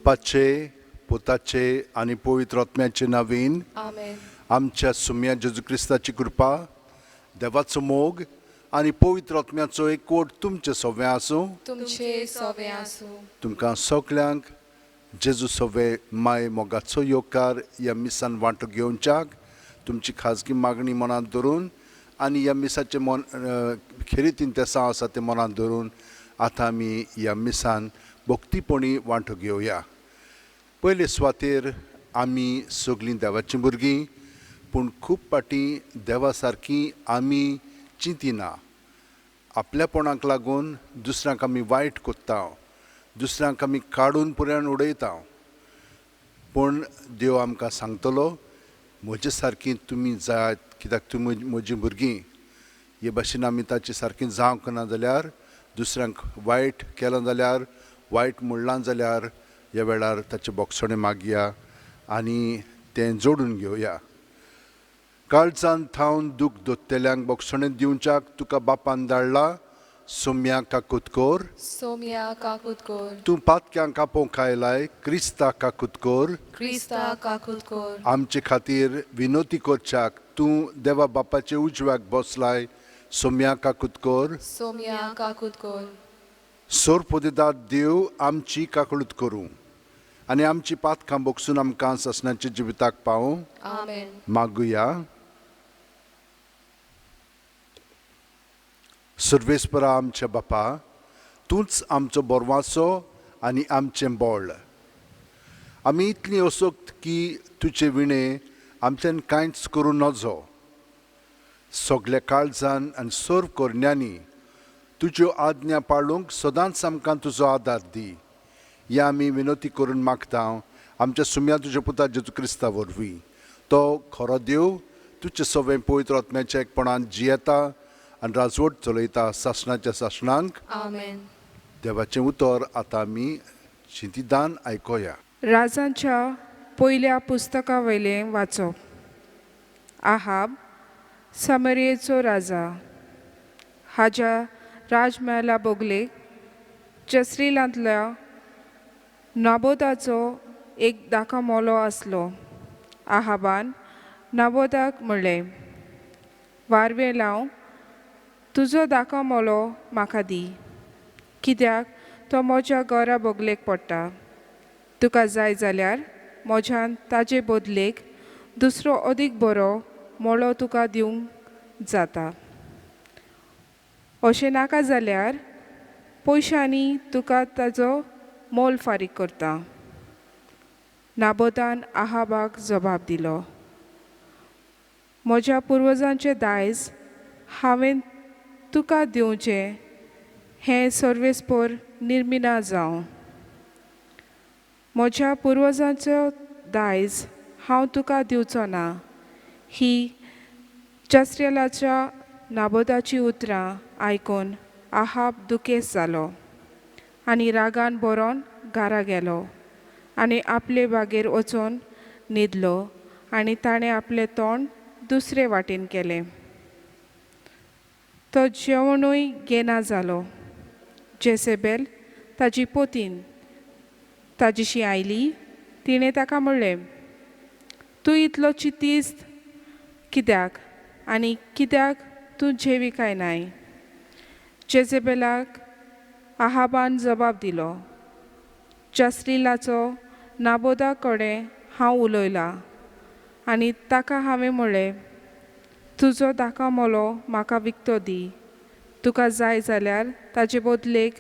बापाचे, पुताचे आनी पवित्र आत्म्याचे नांवान। आमेन। आमच्या सुम्या जेजू क्रिस्ताची कृपा, देवाचो मोग आनी पवित्र आत्म्याचो एकवट तुमचे सगळें आसूं। तुमचे सोवे आसूं। तुमकां सगल्यांक जेजू सवे माय मोगाचो येवकार। ह्या मिसान वांटो घेवच्याक तुमची खाजगी मागणी मनांत धरून आनी ह्या मिसाचें मन खेरीत तेसांव आसा तें मनांत धरून आतां आमी ह्या मिसान भक्तीपणी वांटो घेवया। पयले सुवातेर आमी सगळीं देवाचीं भुरगीं, पूण खूब फाटीं देवा सारकीं आमी चिंतिना। आपल्यापणाक लागून दुसऱ्यांक आमी वायट कोत्ता, दुसऱ्यांक आमी काडून पुरायण उडयता। पूण देव आमकां सांगतलो, म्हजे सारकीं तुमी जायात, कित्याक तुमी म्हजीं भुरगीं। हे भाशेन आमी ताचे सारकीं जावंक ना जाल्यार, दुसऱ्यांक वायट केलां जाल्यार, वायट म्हणलां जाल्यार ह्या वेळार ताचें बोगसणें मागया आनी तें जोडून घेवया। काळजान थावन दूख दोत्तेल्यांक बोगसणें दिवच्याक तुका बापान धाडला। सोम्या काकूत कोर। सोम्या काकूत कोर। तूं पातक्यांक आपोवंक आयलाय, क्रिस्ता काकूत कोर। क्रिस्ता काकूत कोर। आमचे खातीर विनोती करच्याक तूं देवा बापाचे उजव्याक बसलाय। सोम्या काकूत कोर। सोम्या काकूत कोर। सोरपोदेदाद देव आमची काकळूत करूं आनी आमची पातकां बोगसून आमकां सासणाच्या जिविताक पावूं। आमेन। मागुया। सर्वेस्परा आमच्या बापा, तूंच आमचो बोरवासो आनी आमचें बळ। आमी इतली असक्त की तुजे विणें आमच्यान कांयच करूं नजो। सगल्या काळजान आनी सर्व करण्यांनी तुज्यो आज्ञा पाळूंक सदांच आमकां तुजो आदार दी। ह्या आमी विनोती करून मागता आमच्या सुम्या तुज्या पुता जेजू क्रिस्ता वरवीं। तो खरो देव तुजे सवें पवित्र आत्म्याच्या एकपणान जियेता आनी राजवट चलयता सासणाच्या सासणांक। आमेन। देवाचें उतर आतां आमी शिंतिदान आयकोया। राजांच्या पयल्या पुस्तका वयलें वाचप. आहाब, सामरियेचो राजा, हाज्या राजम्हेला बगलेक जेस्रिलांतल्या नाबोताचो एक दाकामोलो आसलो. आहाबान नाबोताक म्हणलें, वारवें लावंक तुजो दाकामोलो म्हाका दी, कित्याक तो म्हज्या घरा बगलेक पडटा. तुका जाय जाल्यार म्हज्यान ताजे बदलेक दुसरो अदीक बरो मोळो तुका दिवंक जाता. अशें नाका जाल्यार पयशांनी तुका ताजो मोल फारीक करता. नाबोतान आहाबाक जबाब दिलो, म्हज्या पुर्वजांचें दायज हांवें तुका दिवचें हें सर्वेस्पर निर्मिना जावं. म्हज्या पुर्वजांचो दायज हांव तुका दिवचो ना. ही जस्रेलाच्या नाबोदाची उतरां आयकून आहाब दुखेस्त जालो आनी रागान भरोन घरा गेलो आनी आपले बागेर वचून न्हिदलो आनी ताणें आपलें तोंड दुसरे वाटेन केलें. तो जेवणूय घेना जालो. जेसेबेल ताजी पोतीन ताजीशी आयली. तिणें ताका म्हणलें, तूं इतलो चिंतीस्त कित्याक आनी कित्याक तूं जेवी काय नाय? जेजेबेलाक आहाबान जबाब दिलो, जास्रिलाचो नाबोदा कडेन हांव उलयलां आनी ताका हांवें म्हणलें, तुजो दाकामोलो म्हाका विकतो दी. तुका जाय जाल्यार ताजे बदलेक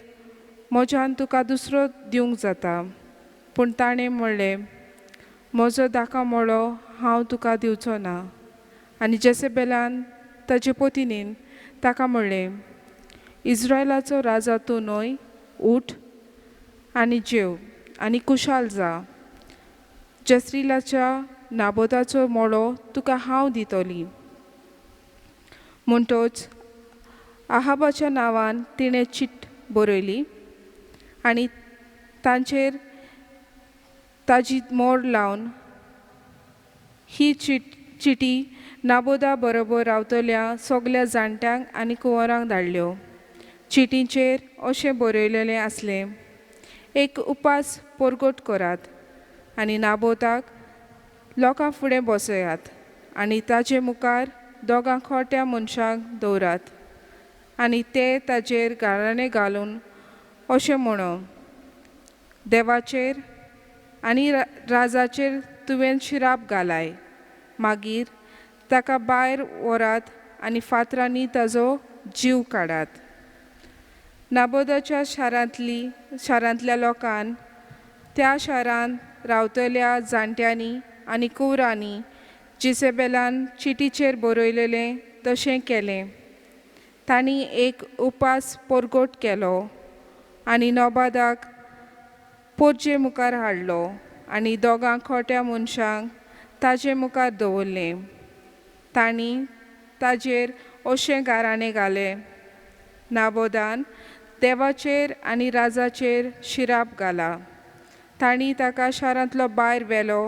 म्हज्यान तुका दुसरो दिवंक जाता. पूण ताणें म्हणलें, म्हजो दाकामोळो हांव तुका दिवचो ना. आनी जेसेबेलान ताजे पतिनीन ताका म्हणलें, इज्रायलाचो राजा तूं न्हय? उठ आनी जेव आनी कुशाल जा. जेस्रिलाच्या नाबोदाचो मोळो तुका हांव दितली. म्हणटच आहाबाच्या नांवान तिणें चीट बरयली आनी तांचेर ताजी मोर लावन ही चिटी नाबोदा बरोबर रावतल्या सगल्या जाणट्यांक आनी कुंवरांक धाडल्यो. चिटींचेर अशें बरयलेलें आसलें, एक उपास परगट करात आनी नाबोताक लोकां फुडें बसयात आनी ताजे मुखार दोगां खोट्या मनशांक दवरात आनी ते ताजेर गाराणें घालून अशें म्हणो, देवाचेर आनी राजाचेर तुवें शिराप घालाय. मागीर ताका भायर व्हरात आनी फातरांनी ताजो जीव काडात. नाबोदाच्या शारांतल्या लोकान त्या शारांत रावतल्या जाणट्यांनी आनी कुवरांनी जिसेबेलान चिटीचेर बरयलेलें तशें केलें. तांणी एक उपास परगट केलो आनी नोबादाक पोरजे मुखार हाडलो आनी दोगां खोट्या मनशांक ताजे मुखार दवरलें. तांणी ताजेर अशें गाराणें घालें, नाबोदान देवाचेर आनी राजाचेर शिराप घाला. तांणी ताका शारांतलो भायर व्हेलो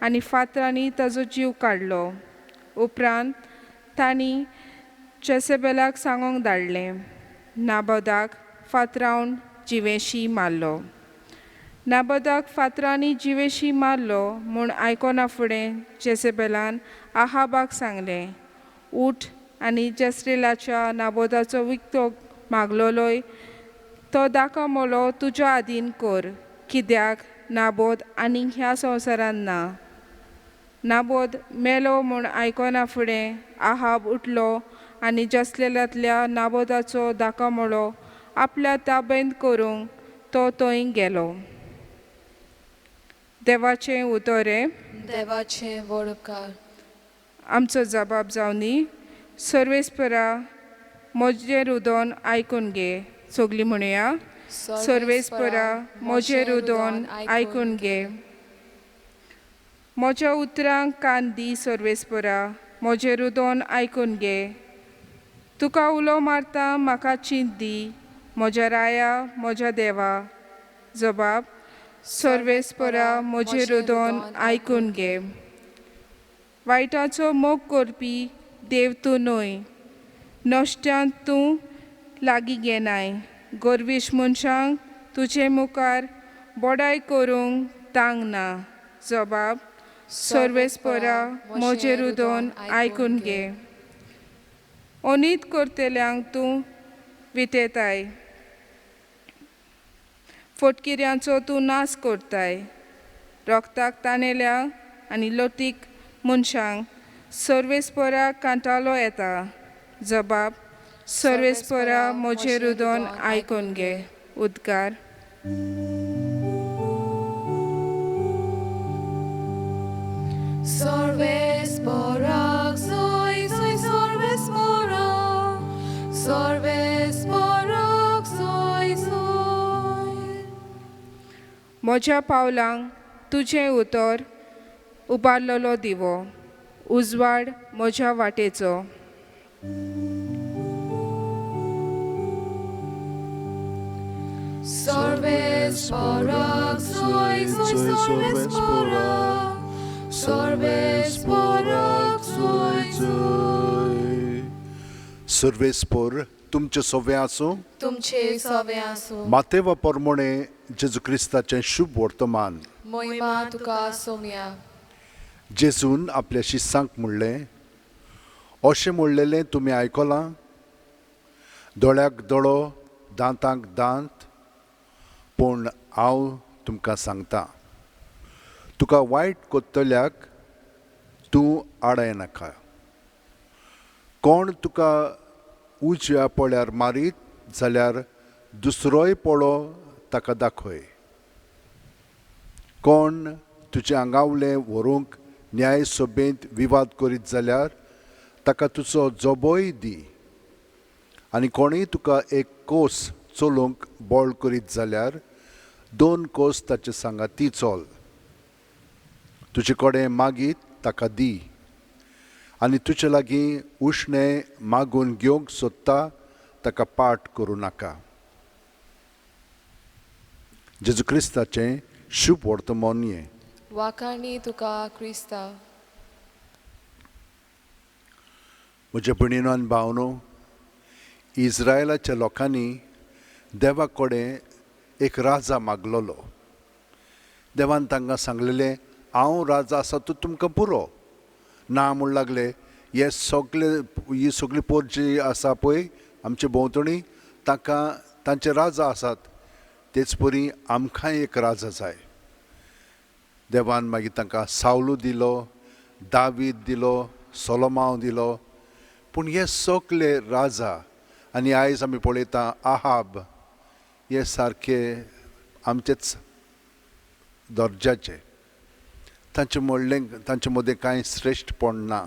आनी फातरांनी ताजो जीव काडलो. उपरांत तांणी जेसेबेलाक सांगूंक धाडलें, नाबोदाक फातरावन जिवेशी मारलो. नाबोदाक फातरांनी जिवेशी मारलो म्हूण आयकना फुडें जेसेबेलान आहाबाक सांगलें, उठ आनी जेस्रेलाच्या नाबोदाचो विकतो मागलोलोय तो दाखो मोलो तुज्या आदीन कर, कित्याक नाबोद आनीक ह्या संवसारांत ना. नाबोद मेलो म्हूण आयकना फुडें आहाब उठलो आनी जसलेलांतल्या नाबोदाचो दाखो मोलो आपल्या ताबेंत करूंक तो थंय गेलो. देवाचें उतर हें. देवाचें व्हड उपकार. आमचो जबाब जावनी. सर्वेस्परा म्हजें रुदोन आयकून घे. सगलीं म्हणया, सर्वेस्परा म्हजें रुदोन आयकून घे. म्हज्या उतरांक कान दी सर्वेस्परा, म्हजें रुदोन आयकून घे. तुका उलो मारता, म्हाका चिंत दी म्हज्या राया, म्हज्या देवा. जबाब, सर्वेस्परा म्हजें रुदोन आयकून घे. वायटाचो मोग करपी देव तूं न्हय, नश्ट्यांत तूं लागीं घेनाय. गर्वीश मनशांक तुजे मुखार बडाय करूंक तांक ना. जबाब, सर्वेस्परा म्हजें रुदोन आयकून घे. अनीत करतल्यांक तूं वितेताय, फटकिऱ्यांचो तूं नाश करताय. रोगताक ताणेल्या आनी लतीक मनशांक सर्वेस्परा कांटालो येता. जबाब, सर्वेस्परा म्हजें रुदोन आयकून घे. उद्गार. Sorves soy soy sorves morak, sorves morak soy soy. म्हज्या पावलांक तुजें उतर उबारलेलो दिवो, उजवाड म्हज्या वाटेचो. Sorves morak soy soy sorves morak, sorves morak soy soy. सर्वेस्पोर तुमचें सोवें आसूं. तुमचे सवे आसूं. मातेवा पोरमोणे जेजू क्रिस्ताचें शुभ वर्तमान. मोहिमा तुका सोम्या. जेजून आपल्या शिस्सांक म्हणलें, अशें म्हणलेलें तुमी आयकलां, दोळ्याक दोळो, दांतांक दांत. पूण हांव तुमकां सांगता, तुका वायट कोत्तल्याक तूं आडाय नाका. कोण तुका उजव्या पोळ्यार मारीत जाल्यार दुसरोय पोळो ताका दाखय. कोण तुजें आंगावलें व्हरूंक न्याय सभेंत विवाद करीत जाल्यार ताका तुजो जोबोय दी. आनी कोणूय तुका एक कोस चलोवंक बळ करीत जाल्यार 2 कोस ताचे सांगाती चल. तुजे कडेन मागीत ताका दी आनी तुजे लागीं उश्णें मागून घेवंक सोदता ताका पाठ करूं नाका. जेजू क्रिस्ताचें शुभ वर्तमान हें. वाखाणी तुका क्रिस्ता. म्हज्या भयणीनो आनी भावनो, इस्रायलाच्या लोकांनी देवा कडेन एक राजा मागलोलो. देवान तांकां सांगलेलें, हांव राजा आसा तो तुमकां पुरो. ना म्हूण लागले, हे सगळे ही सगळी पोर जी आसा पळय आमचे भोंवतणी, तांकां तांचे राजा आसात, तेच परी आमकांय एक राजा जाय. देवान मागीर तांकां सावलू दिलो, दावीद दिलो, सोलोमांव दिलो. पूण हे सगळे राजा आनी आयज आमी पळयता आहाब, हे सारके आमचेच दर्जाचे, तांचे म्हणलें तांचे मदें कांय श्रेश्ठपण ना.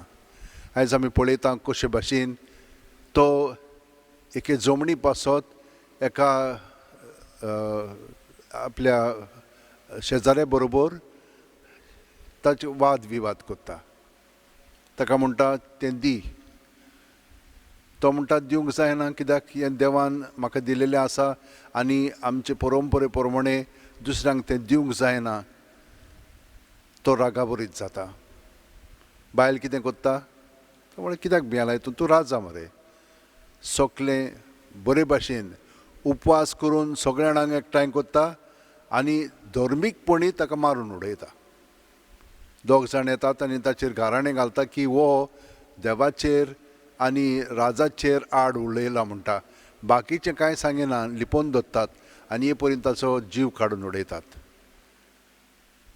आयज आमी पळयता कशे भाशेन तो एके जमणी पासत एका आपल्या शेजाऱ्या बरोबर ताचे वाद विवाद करता. ताका म्हणटा तें दी, तो म्हणटा दिवंक जायना, कित्याक हें देवान म्हाका दिलेलें आसा आनी आमचे परंपरे प्रमाणे दुसऱ्यांक तें दिवंक जायना. तो रागावरीत जाता. बायल कितें करता, तो म्हणटा कित्याक भियेलाय तूं, तूं राजा मरे. सगलें बरे भाशेन उपवास करून सगळ्या जाणांक एकठांय करता आनी धर्मीकपणी ताका मारून उडयता. दोग जाण येतात आनी ताचेर गाराणें घालता की हो देवाचेर आनी राजाचेर आड उलयला म्हणटा, बाकीचें कांय सांगिना, लिपोवन दवरतात आनी हे पर्यंत ताचो जीव काडून उडयतात.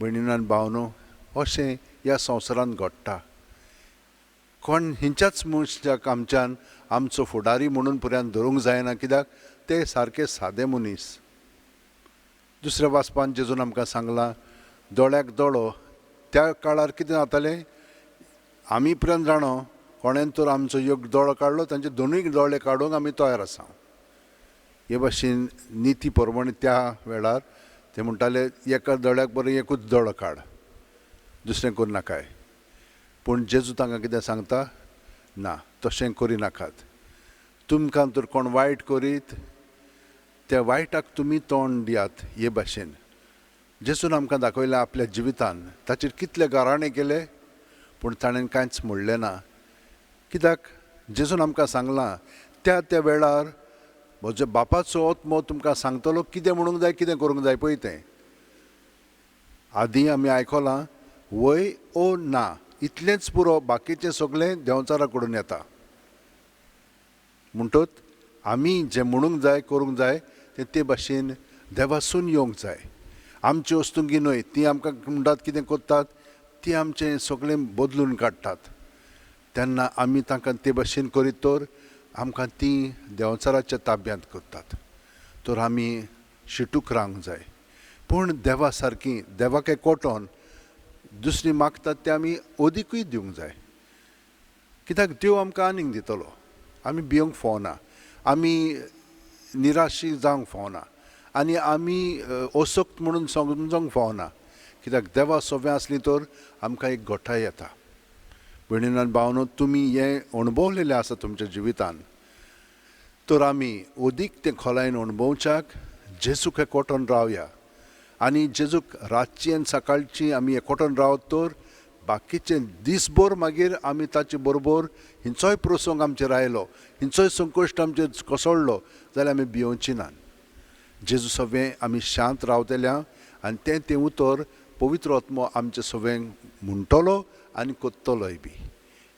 भयणीन आनी भावनो, अशें ह्या संवसारांत घडटा. कोण हिंच्याच मनशाक आमच्यान आमचो फुडारी म्हणून पर्यंत धरूंक जायना, कित्याक ते सारके सादे मनीस. दुसऱ्या वाचपान जेजून आमकां सांगलां, दोळ्याक दोळो. त्या काळार कितें जातालें, आमी पर्यंत जाणो कोणेन तर आमचो एक दोळो काडलो, तांचे दोनूय दोळे काडूंक आमी तयार आसा. हे भाशेन निती प्रमाणे त्या वेळार ते म्हणटाले एका दोळ्याक बरें एकूच दोळो काड, दुसरें करूं नाकाय. पूण जेजू तांकां कितें सांगता, ना तशें करिनाकात. तुमकां तर कोण वायट करीत त्या वायटाक तुमी तोंड दियात. हे भाशेन जेजून आमकां दाखयलां आपल्या जिवितान ताचेर कितले गाराणे केले, पूण ताणें कांयच म्हणलें ना. कित्याक जेजून आमकां सांगलां त्या त्या वेळार म्हज्या बापाचो आत्मो तुमकां सांगतलो कितें म्हणूंक जाय, कितें करूंक जाय पळय तें. आदीं आमी आयकलां वय ओ ना इतलेंच पुरो, बाकीचें सगळें देंवचारा कडून येता. म्हणटत आमी जें म्हणूंक जाय करूंक जाय तें ते भाशेन देवासून येवंक जाय. आमची वस्तुंगी न्हय, ती आमकां म्हणटात कितें करतात ती आमचें सगळें बदलून काडटात. तेन्ना आमी तांकां ते भाशेन करीत तर आमकां ती देंवचाराच्या ताब्यांत करतात. तर आमी शिटूक रावंक जाय. पूण देवा सारकी देवाक कोटोन दुसरी मागतात ते आमी अदिकूय दिवंक जाय, कित्याक देव आमकां आनीक दितलो. आमी भिवंक फावना, आमी निराशी जावंक फावना आनी आमी असक्त म्हणून समजूंक फावना, कित्याक देवा सोंपें आसली तर आमकां एक गोठाय येता. भयणीन आनी भावनो, तुमी हें अणभवलेलें आसा तुमच्या जिवितान, तर आमी अदीक तें खोलायेन अणभवच्याक जेजूक एकवटून रावया आनी जेजूक रातची आनी सकाळची आमी एकवटून रावत तर बाकीचे दीसभर मागीर आमी ताचे बरोबर हिंचोय प्रसंग आमचेर आयलो, हिंचोय संकश्ट आमचेर कोसळ्ळो जाल्यार आमी भियोवची ना. जेजू सगळें आमी शांत रावतल्या आनी तें तें उतर पवित्र आत्मो आमचे सगळें म्हणटलो आनी कोत्तलोय बी.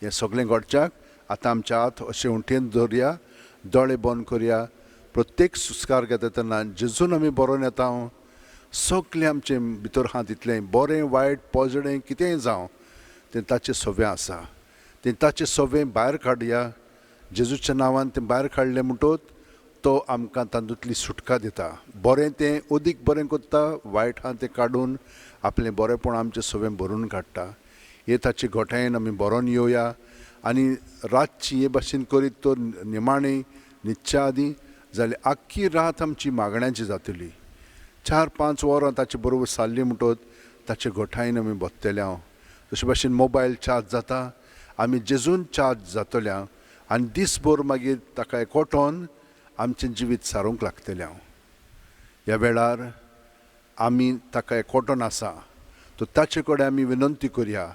हें सगळें घडच्याक आतां आमच्या हात अशें उंठयेन दवरया, दोळे बंद करया. प्रत्येक सुस्कार घेता तेन्ना जेजून आमी बरोवन येता, सगळें आमचें भितर आहा तितलें बरें वायट पोजडें कितेंय जावं तें ताचें सवें आसा, तें ताचें सवें भायर काडया. जेजूच्या नांवान तें भायर काडलें म्हणटोच तो आमकां तातूंतली सुटका दिता. बरें तें अदीक बरें करता, वायट आहा तें काडून आपलें बरेंपण आमचें सवें भरून काडटा. हे ताचे गोठायेन आमी बरोवन येवया आनी रातची हे भाशेन करीत तर निमाणें न्हिदच्या आदीं जाल्यार आख्खी रात आमची मागण्याची जातली. 4-5 वरां ताचे बरोबर सारली म्हणटोच ताचे गोठायेन आमी बसतले हांव. तशे भाशेन मोबायल चार्ज जाता, आमी जेजून चार्ज जातले हांव आनी दीसभर मागीर ताका एकवटोन आमचें जिवीत सारूंक लागतलें हांव. ह्या वेळार आमी ताका एकवटोन आसा तर ताचे कडेन आमी विनंती करया.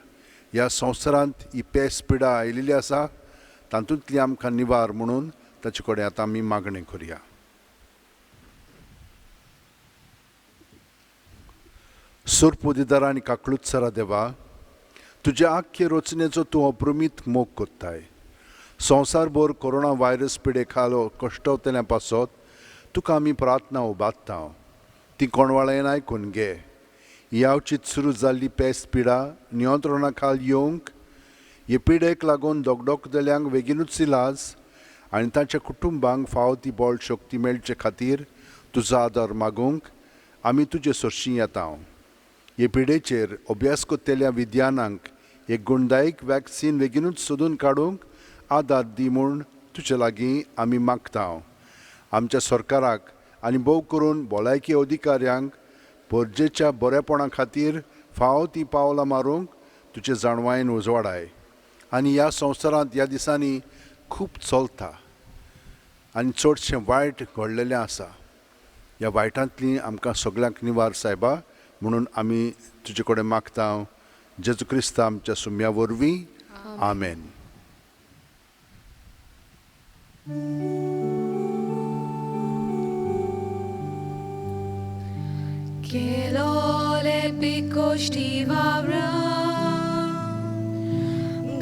ह्या संवसारांत ही पेस पिडा आयिल्ली आसा तातूंतली आमकां निवार म्हणून ताचे कडेन आतां आमी मागणें करया. सोरपोदिदारा आनी काकळूतसरा देवा, तुज्या आख्खे रचनेचो तूं अप्रमीत मोग कोत्ताय. संवसारभर कोरोना व्हायरस पिडे खालो कश्टवतल्या पासत तुका आमी प्रार्थना उबारता, ती कोणवाळ्यान आयकून घे. ही आवचीत सुरू जाल्ली पेस्त पिडा नियंत्रणा खाल येवंक, हे पिडेक लागून दगदगतल्यांक बेगीनूच इलाज आनी तांच्या कुटुंबांक फावो ती बळ शक्ती मेळचे खातीर तुजो आदार मागूंक आमी तुजे सरशीं येता. हे पिडेचेर अभ्यास करतल्या विद्यानांक एक गुणदायक वॅक्सीन बेगीनूच सोदून काडूंक आदार दी म्हूण तुजे लागीं आमी मागता. आमच्या सरकाराक आनी भोव करून भलायकी अधिकाऱ्यांक गरजेच्या बरेपणा खातीर फावो ती पावलां मारूंक तुजे जाणवायेन उजवाडाय. आनी ह्या संवसारांत ह्या दिसांनी खूब चलता आनी चडशें वायट घडलेलें आसा. ह्या वायटांतली आमकां सगल्यांक निवार सायबा म्हणून आमी तुजे कडेन मागता, जेजू क्रिस्ता आमच्या सुम्या वरवीं, आमेन. Kelole pikoshti vavra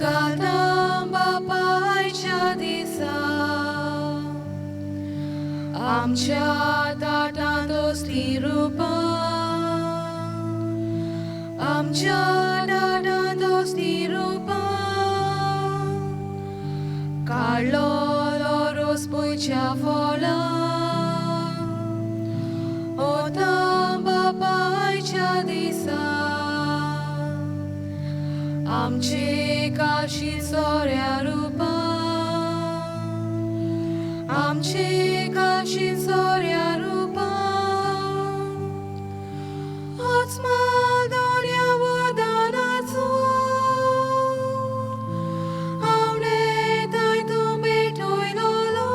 Gatam bapaयच्या दिसा आमच्या ताटांत असली रुपां, आमच्या ताटांत असली रुपां, काडलो रोस पयच्या फळां ओतां बापायच्या दिसा आमचे काशी सोऱ्या रुपां, आमचे काशी सोऱ्या रुपां, आत्मा दोन्या वरदानाचो आवणे ताय तूं भेटयलोलो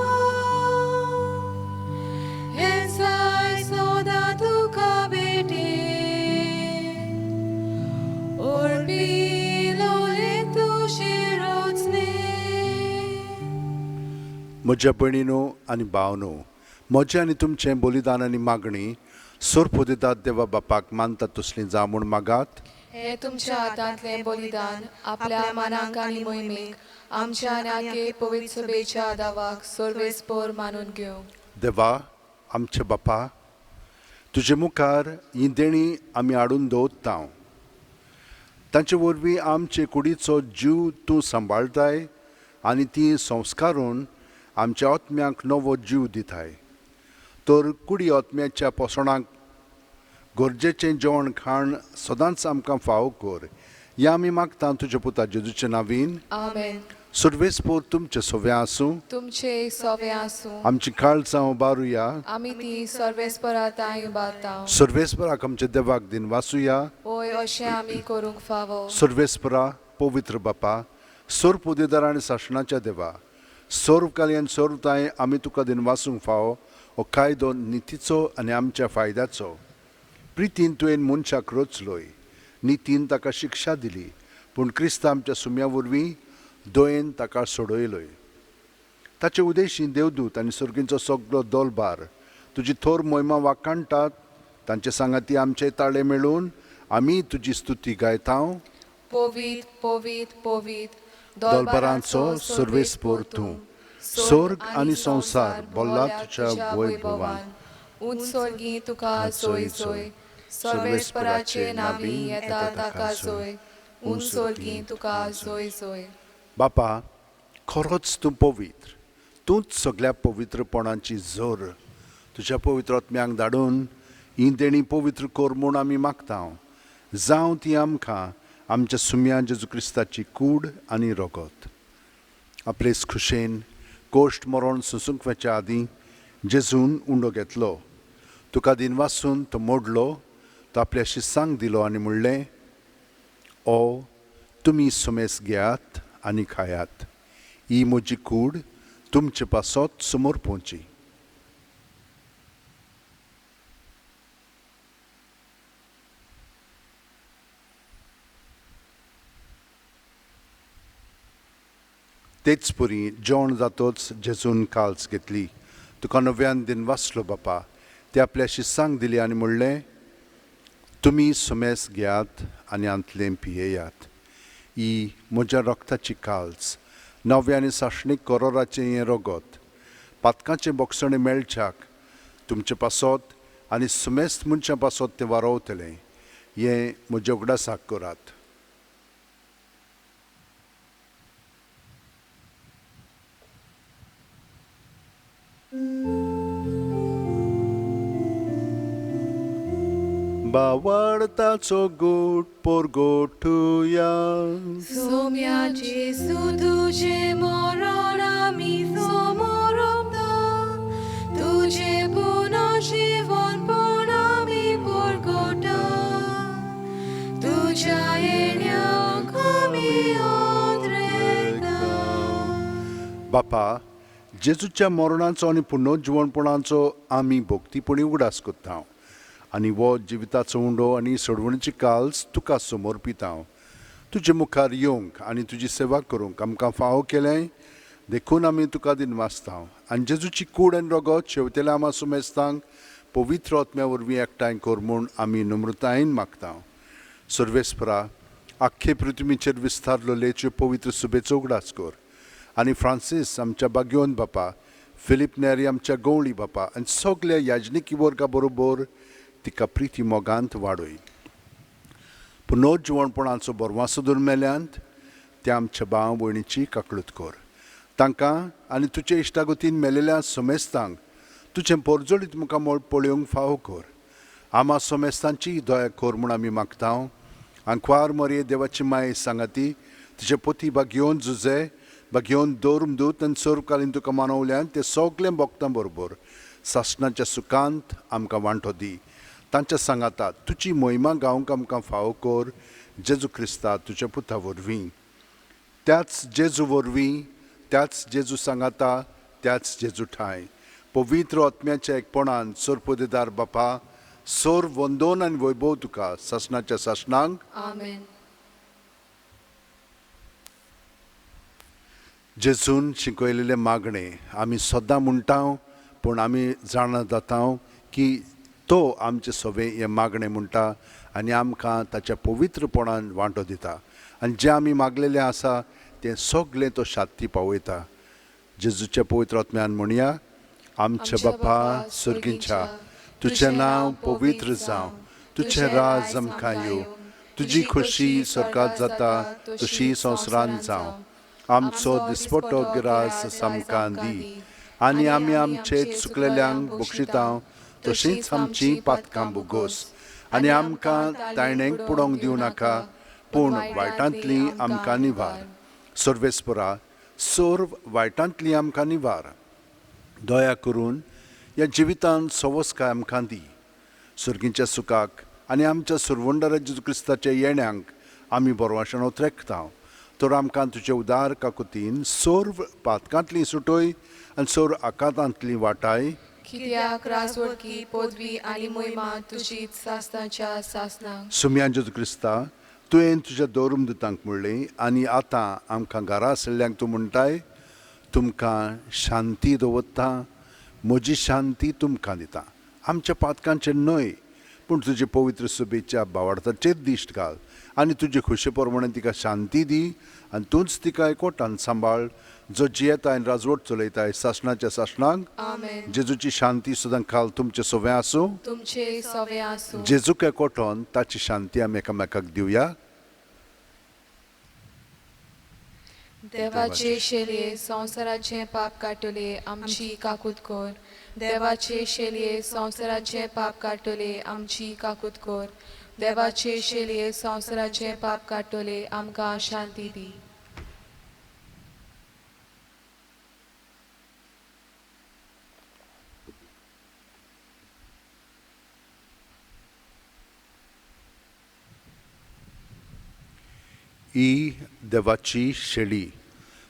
हें साय सदां तुका भेटे ओरपिलोले तुजे रचने. म्हज्या भयणीनो आनी भावनो, म्हजें आनी तुमचें बलिदान आनी मागणी सोरपोदिदात देवा बापाक मानता तसली जावं म्हूण मागात. हे तुमच्या हातांतलें बलिदान आपल्या मानाक आनी मोहिमेक आमच्या आनी आखे पवित्र सभेच्या दावाक सर्वेस्पोर मानून घेवं. देवा आमच्या बापा, तुजे मुखार ही देणी आमी हाडून दवरता. तांचे वरवीं आमचे कुडीचो जीव तूं सांबाळटाय आनी ती संस्कारून आमच्या आत्म्यांक नवो जीव दिताय. तर कुडी आत्म्याच्या पोसणाक गरजेचें जेवण खाण सदांच आमकां फावो कर, ह्या आमी मागता तुज्या पुता जेजूचे नावीन, आमेन. सर्वेस्पोर तुमचें सोव्या आसूं. तुमचे सोवे आसूं. आमची काळजां उबारुया. आमी ती सर्वेस्परा तांय उबारता. सर्वेस्पराक आमच्या देवाक दिन वासुया. होय, अशें आमी करूंक फावो. सर्वेस्परा पवित्र बापा, सर्व उदेदार आनी सासणाच्या देवा, सर्व कालयन सर्व तांय आमी तुका दिन वासूंक फावो. हो कायदो नितीचो आनी आमच्या फायद्याचो. प्रितीन तुवें मनशाक रचलोय, नितीन ताका शिक्षा दिली, पूण क्रिस्त आमच्या सुम्या वरवीं दयेन ताका सोडयलोय. ताचे उदेशी देवदूत आनी सर्गींचो सगलो दोलबार तुजी थोर मोहिमा वाखाणटात. तांचे सांगाती आमचे ताळे मेळून आमी तुजी स्तुती गायता. पवीत पवीत पवीत दोलबारांचो सर्वेस्पोर तूं, स्वर्ग आनी संवसार भल्ला तुज्या वैभवान. उंच स्वर्गी तुका जोय जोय, सर्वेस्पराचे नावी येता ताका जोय, उंच स्वर्गी तुका जोय जोय. बापा, खरोच तूं पवित्र, तूंच सगळ्या पवित्रपणाची जोर. तुज्या पवित्र आत्म्यांक धाडून ही देणी पवित्र कर म्हूण आमी मागता. जावं ती आमकां आमच्या सुम्या जेजू क्रिस्ताची कूड आनी रगत. आपलेच खुशेन कोश्ट मरण सोंसूंक वचच्या आदीं जेजून उंडो घेतलो, तुका दिनवासून तो मोडलो, तो आपल्या शिसांक दिलो आनी म्हणलें, ओ तुमी सुमेस घेयात आनी खायात, ही म्हजी कूड तुमचे पासत समोर पोवची. तेच परी जेवण जातोच जेजून काल्स घेतली, तुका नव्यान दिन वाचलो बापा, ते आपल्या शिसांक दिली आनी म्हणलें, तुमी सुमेस घेयात आनी आंतलें पियेयात. ही म्हज्या रक्ताची काल्स, नव्या आनी सासणीक करोराचें हें रगत. पातकाचें भोगसणें मेळच्याक तुमचे पासत आनी सुमेस्त मनशां पासत तें वारोवतलें. हें म्हज्या उगडासाक करात. बावडताचो गोट पोरगोटुया. सोम्या जेसू तुजें मरण आमी समोरता, तुजें पुनर्जिवनपण आमी परगटा, तुज्या येण्याक आमी ओद्रेता. बापा, जेजूच्या मरणाचो आनी पुनर्जिवणपणाचो आमी भक्तीपणी उगडास करता आनी हो जिविताचो उंडो आनी सोडवणीची काल्स तुका समर्पिता. तुजे मुखार येवंक आनी तुजी सेवा करूंक आमकां फावो केलें देखून आमी तुका दिनवासता आनी जेजूची कूड आनी रगत शेवतेल्या आमा सुमेस्तांक पवित्र आत्म्या वरवीं एकठांय कर म्हूण आमी नम्रतायेन मागता. सर्वेस्परा, आख्खे पृथ्वीचेर विस्तारलेलेच्यो पवित्र सुबेचो उगडास कर आनी फ्रांसीस आमच्या बाग्योन बापा, फिलीप नेरी आमच्या गवळी बापा आनी सगल्या याजनिकी वर्गा बरोबर तिका प्रिती मोगांत वाडय. पुनर्जिवणपणाचो बरवासो दुर्मेल्यांत त्या आमच्या भाव भयणीची काकळूत कर. तांकां आनी तुजे इश्टागतीन मेलेल्या समेस्तांक तुजें पोरजोळीत मुखामळ पळोवंक फावो कर. आमा समेस्तांची दया कर म्हूण आमी मागता. आंकवार मरये देवाची माये सांगाती तुजे पोती बागयोवन जुजे बागयोवन दौर्म दूत आनी सर्वकालीन तुका मानवल्यान ते सगळें भोगतां बरोबर सासणाच्या सुखांत आमकां वांटो दी. तांच्या सांगाता तुजी मोहिमा गावंक आमकां फावो कर जेजू क्रिस्ता तुज्या पुता वरवीं. त्याच जेजू वरवीं, त्याच जेजू सांगाता, त्याच जेजू ठांय पवित्र आत्म्याच्या एकपणान सोरपोदेदार बापा, सोर वंदोन आनी वैभव तुका सासणाच्या सासणांक. आमेन. जेजून शिकयलेलें मागणें आमी सदां म्हणटा, पूण आमी जाणा जाता की तो आमचे सवे हें मागणें म्हणटा आनी आमकां ताच्या पवित्रपणान वांटो दिता आनी जें आमी मागलेलें आसा तें सगलें तो शांती पावयता. जेजूच्या पवित्र आत्म्यान म्हणया, आमच्या बापा सर्गींच्या, तुजें नांव पवित्र जावं, तुजें राज आमकां येवं, तुजी खोशी स्वर्गात जाता तशी संवसारांत जावं. आमचो दिसपटो गिरास आमकां दी आनी आमी आमचे चुकलेल्यांक बक्षिता तशींच आमची पातकां भोगोस आनी आमकां तायणेक पुडोवंक दिवं नाका, पूण वायटांतली आमकां निवार. सर्वेस्परा, सर्व वायटांतली आमकां निवार. दया करून ह्या जिवितांत सवस्काय आमकां दी. सर्गीच्या सुखाक आनी आमच्या सुरवंडरा जेजू क्रिस्ताच्या येण्यांक आमी बरवाशण उतरेकता. तर आमकां तुजे उदार काकुतीन सर्व पातकांतली सुटय आनी सर्व आकांतांतली वाटाय. कित्याक राजवटकी पदवी आनी मोहिमा तुजीच सासणाच्या सासणाक. सुम्या जेजू क्रिस्ता, तुवें तुज्या दौर्म दुतांक म्हणलें आनी आतां आमकां घरा आशिल्ल्यांक तूं म्हणटाय, तुमकां शांती दवरता, म्हजी शांती तुमकां दिता. आमच्या पातकांचेर न्हय, पूण तुजे पवित्र सुबेच्या बावार्थाचेर दिश्ट घाल आनी तुजे खोशे प्रमाणे तिका शांती दी आनी तूंच तिका एकवटान सांबाळ, जो जियेता आनी राजवट चलयताय सासणाच्या सासणाक. आमेन. जेजूची शांती सुद्दां काल तुमचे सोवे आसूं, तुमचे सोवे आसूं. जेजूक एकवटोन ताची शांती आमी एकामेकाक दिवया. देवाचे शेलये संवसाराचें पाप काडटले आमची काकूत कर. देवाचे शेलये संवसाराचें पाप काडटले आमची काकूत कर. देवाचे शेलये संवसाराचें पाप काडटले आमकां शांती दी. ही देवाची शेळी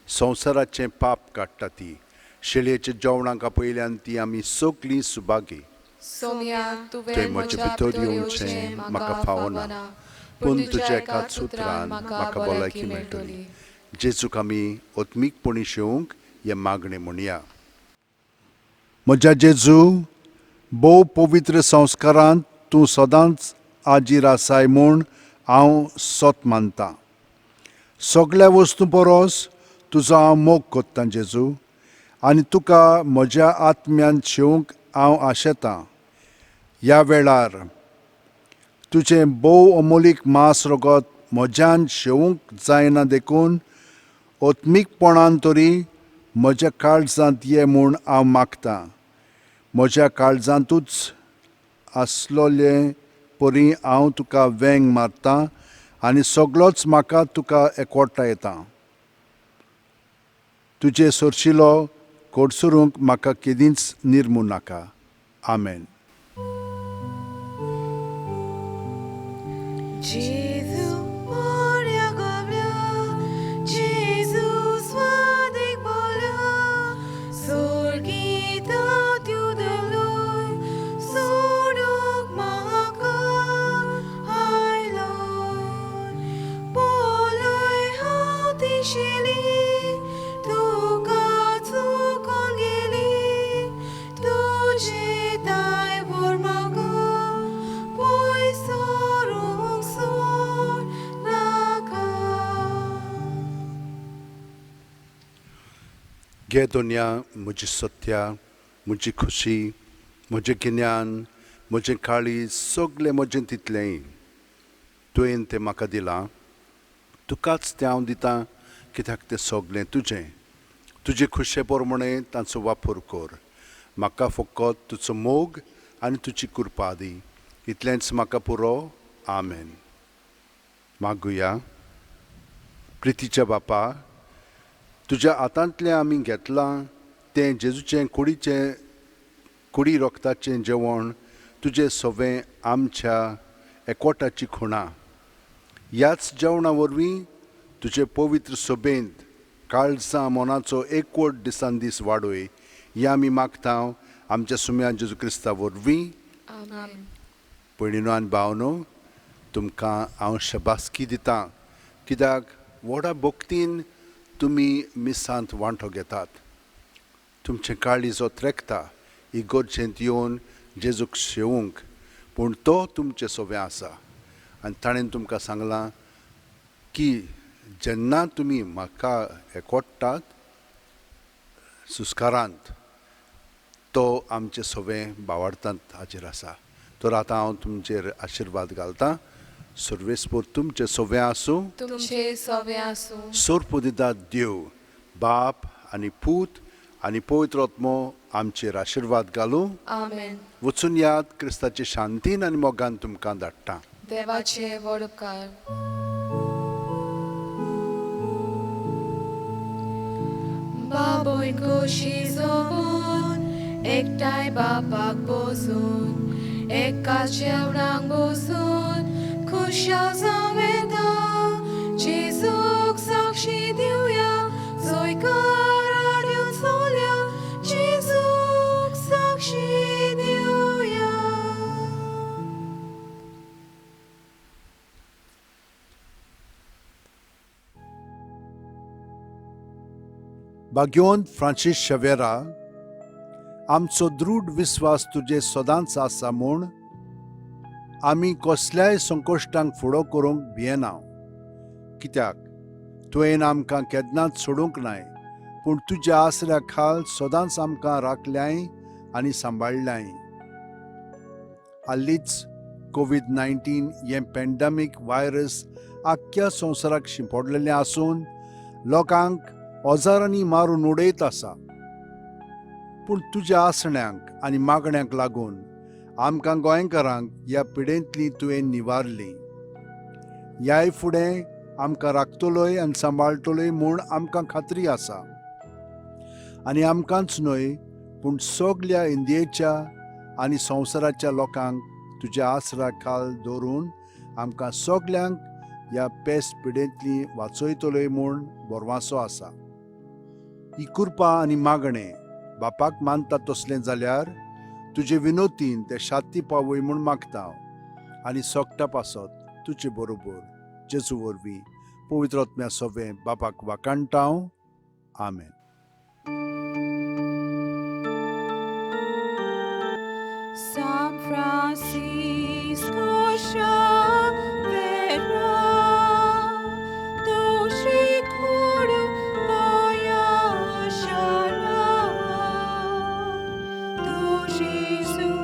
संवसाराचें पाप काडटा. ती शेळयेच्या जेवणाक आपयल्यान ती आमी सगळीं सुभागी. सोम्या, तुवें तुवें म्हजे म्हज्या भितर भितर येवचें येवचें म्हाका म्हाका फावना, फावना, पूण पूण तुज्या तुज्या एकाच एकाच उतरान उतरान म्हाका म्हाका भलायकी भलायकी मेळटली. मेळटली. जेजूक आमी आत्मीकपणी शेवंक हें मागणें म्हणया. म्हज्या जेजू, भोव पवित्र संस्कारांत तूं सदांच हाजीर आसाय म्हूण हांव सत मानतां. सगळ्या वस्तूं परस तुजो हांव मोग कोत्तां जेजू, आनी तुका म्हज्या आत्म्यान शेवंक हांव आशेतां. ह्या वेळार तुजें भोव अमोलीक मांस रगत म्हज्यान शेवंक जायना देखून आत्मीकपणान तरी म्हज्या काळजांत ये म्हूण हांव मागतां. म्हज्या काळजांतूच आसलोले परी हांव तुका वेंग मारतां आनी सगळोच म्हाका तुका एकवटायता. तुजे सोरशिलो कोडसरूंक म्हाका केदींच निर्मू नाका. आमेन. घे दोनया म्हजी सत्या, म्हजी खुशी, म्हजें गिन्यान, म्हजें काळीज, सगळें म्हजें तितलेंय तुवें तें म्हाका दिलां. तुकाच तें हांव दितां कित्याक तें सगळें तुजें. तुजे खुशे प्रमाणें तांचो वापर कर. म्हाका फकत तुजो मोग आनी तुजी कृपा दी, इतलेंच म्हाका पुरो. आमेन. मागुया. प्रितीच्या बापा, तुज्या हातांतलें आमी घेतलां तें जेजूचें कुडीचें कुडी रक्ताचें जेवण तुजें सवें आमच्या एकवटाची खुणा. ह्याच जेवणा वरवीं तुजे पवित्र सभेंत काळजां मनाचो एकवट दिसान दीस वाडय, हें आमी मागता आमच्या सुम्या जेजू क्रिस्ता वरवीं. पयणीनो आनी भावनो, तुमकां हांव शबासकी दितां कित्याक व्हडा भक्तीन तुमी मिसांत वांटो घेतात. तुमचें काळीज ओत्रेकता इगर्जेंत येवन जेजूक शेवंक, पूण तो तुमचें सोवें आसा आनी ताणें तुमकां सांगलां की जेन्ना तुमी म्हाका एकवटात सुस्कारांत, तो आमचें सोवें बावाडटांत हाजेर आसा. तर आतां हांव तुमचेर आशिर्वाद घालतां. सर्वेस्पोर तुमचें सोवें आसूं, तुमचें सोवें आसूं. सोरपुदिदाद देव बाप आनी पूत आनी पवित्र आत्मो आमचेर आशिर्वाद घालूं. आमेन. वचून याद क्रिस्ताचे शांतीन आनी मोगान तुमकां धाडटा. देवाचे व्हड उपकार. बाबून खोशी जमून एकठांय बापाक बसून एका जेवणाक बसून खुशाल जावं येता. जेजूक साक्षी दिवया, जोयकार हाडून चलया, जेजूक साक्षी दिवया. भाग्यवंत फ्रांसीस शवेरा, आमचो दृढ विस्वास तुजे सदांच आसा म्हूण आमी कसल्याय संकश्टांक फुडो करूंक भियेना, कित्याक तुवें आमकां केन्नाच सोडूंक नाय, पूण तुज्या आसऱ्या खाल सदांच आमकां राखल्याय आनी सांबाळ्ळ्याय. हालींच कोवीड-19 हें पॅन्डेमीक व्हायरस आख्ख्या संवसाराक शिंपडलेलें आसून लोकांक हजारांनी मारून उडयत आसा. पूण तुज्या आसण्यांक आनी मागण्यांक लागून आमकां गोंयकारांक ह्या पिडेंतली तुवें निवारली. ह्याय फुडें आमकां राखतलोय आनी सांबाळटलोय म्हूण आमकां खात्री आसा. आनी आमकांच न्हय पूण सगल्या इंडियेच्या आनी संवसाराच्या लोकांक तुज्या आसरा खाल दवरून आमकां सगल्यांक ह्या पेस पिडेंतली वाचयतलोय म्हूण भरवासो आसा. ही कृपा आनी मागणें बापाक मानता तसलें जाल्यार तुजे विनोतीन ते शांती पावय म्हूण मागता आनी सोगटा पासत तुजे बरोबर जेजू वरवीं पवित्र आत्म्या सोवें बापाक वाकाणटा. आमेन. San Francisco. Jésus,